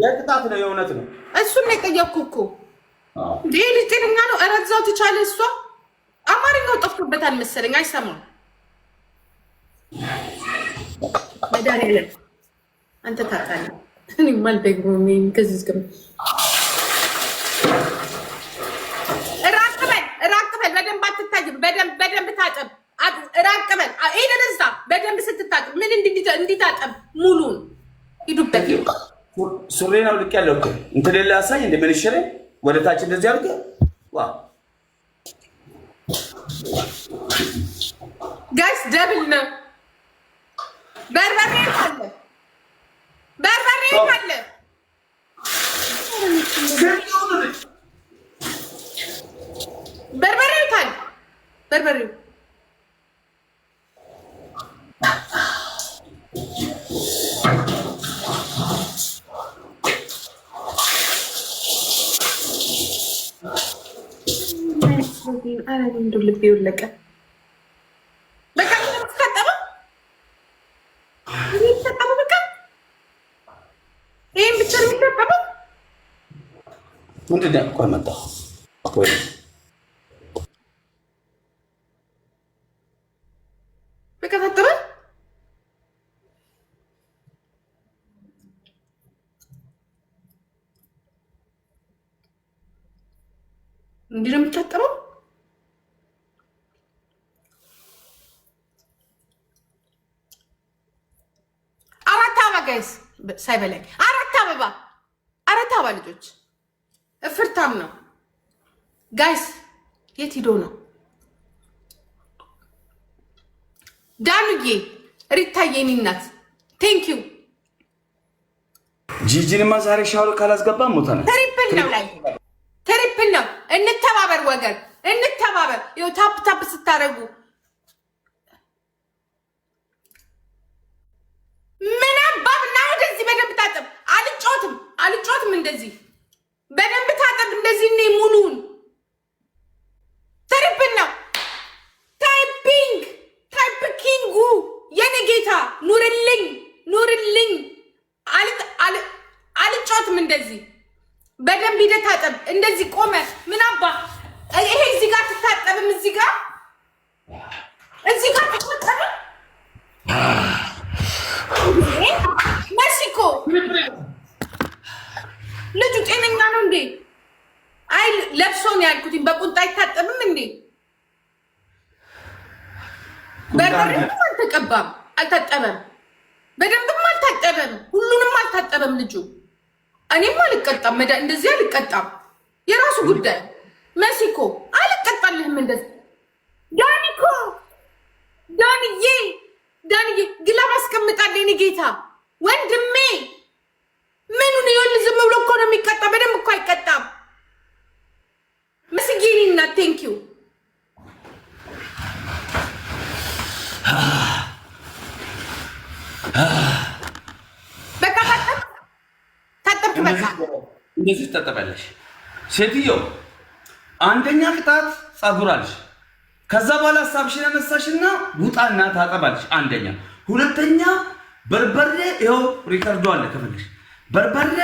የቅጣት ነው፣ የእውነት ነው። እሱን ነው የጠየቅኩህ እኮ። ይህ ልጅ ጤነኛ ነው? ኧረ እዛው ትቻለ። እሷ አማርኛው ጠፍቶበታል መሰለኝ፣ አይሰማም። መድኃኒዓለም አንተ ታውቃለህ። እኔማ አልደግሞም። ከዚህ እስከ ራቅ በል፣ ራቅ በል። በደንብ አትታይም። በደንብ በደንብ ታጠብ። ራቅ በል። ሄደን እዛ በደንብ ስትታጠብ ምን እንዲታጠብ ሙሉን ሂዱበት። ሱሬን አውልቄያለሁ እኮ እንትን ሌላ ያሳይ እንደ ምንሽሬ ወደ ታች እንደዚህ አድርገህ ዋ። Guys, double ነው። በርበሬ አለ፣ በርበሬ አለ፣ በርበሬው ታል በርበሬው። ኧረ እንደው ልቤ ወለቀ። በቃ የምትታጠበው የሚታጠበው በቃ ይሄን ብቻ ነው የሚታጠበው። ምንድን ነው? ቆይ መጣሁ። ወይ በቃ ታጠበ። እንዲህ ነው የሚታጠበው። አራት አበባ guys፣ ሳይበላኝ አራት አበባ፣ አራት አበባ ልጆች፣ እፍርታም ነው guys። የት ሂዶ ነው ዳኑዬ? ሪታዬ የኔ እናት thank you። ጂጂንማ ዛሬ ሻወር ካላስገባ ሞተናል። Triple ነው ላይ triple ነው። እንተባበር ወገን፣ እንተባበር። ይኸው tap tap ስታደርጉ ምን አባብ እና ወደዚህ በደንብ ታጠብ። አልጮትም፣ አልጮትም። እንደዚህ በደንብ ታጠብ። እንደዚህ እኔ ሙሉውን triple ነው። Typing type king ኡ የኔ ጌታ ኑርልኝ፣ ኑርልኝ። አልጮትም። እንደዚህ በደንብ ሂደህ ታጠብ። እንደዚህ ቆመ ምን አባ ይሄ እዚህ ጋር ትታጠብም፣ እዚህ ጋር ትታጠብም። መሲኮ ልጁ ጤነኛ ነው እንዴ? አይ ለብሶ ነው ያልኩት። በቁንጣ አይታጠብም እንዴ? በርበሬም አልተቀባም፣ አልታጠበም፣ በደንብም አልታጠበም፣ ሁሉንም አልታጠበም ልጁ። እኔም አልቀጣም፣ እንደዚህ አልቀጣም። የራሱ ጉዳይ። መሲኮ አልቀጣልህም እንደዚህ። ዳኒኮ፣ ዳንዬ፣ ዳንዬ glove አስቀምጣለሁ የእኔ ጌታ ወንድሜ። ምኑን ይኸውልህ፣ ዝም ብሎ እኮ ነው የሚቀጣ። በደንብ እኮ አይቀጣም። መስጌ የእኔ እናት thank you። በቃ ታጠብክ፣ ታጠብክ። በቃ እንደዚህ ትታጠቢያለሽ ሴትዮ። አንደኛ ቅጣት ጸጉር አለሽ። ከዛ በኋላ ሀሳብሽን ያነሳሽና ውጣና ታጠባለሽ። አንደኛ። ሁለተኛ በርበሬ፣ ይኸው record ኡ አለ ከፈለግሽ። በርበሬ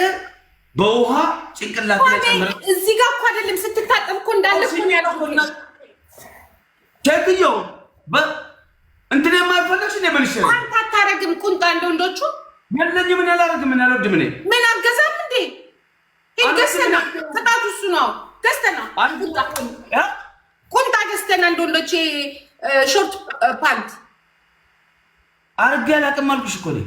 በውሃ ጭንቅላት ላይ ጨምረ እዚህ ጋር እኮ አይደለም ስትታጠብ እኮ እንዳለ እኮ ነው ያልኩት። ሴትዮ እንትን የማይፈለግሽ እንደ መልሽ አንተ አታረግም ቁንጣ እንደ ወንዶቹ? የለኝም። ምን አላደርግም። ምን አልወድም እኔ። ምን አገዛም እንዴ? ሂድ ገዝተና፣ ቅጣቱ እሱ ነው። ገዝተና ቁንጣ ገዝተና እንደ ወንዶቼ short pant። አድርጌ አላውቅም አልኩሽ እኮ እኔ።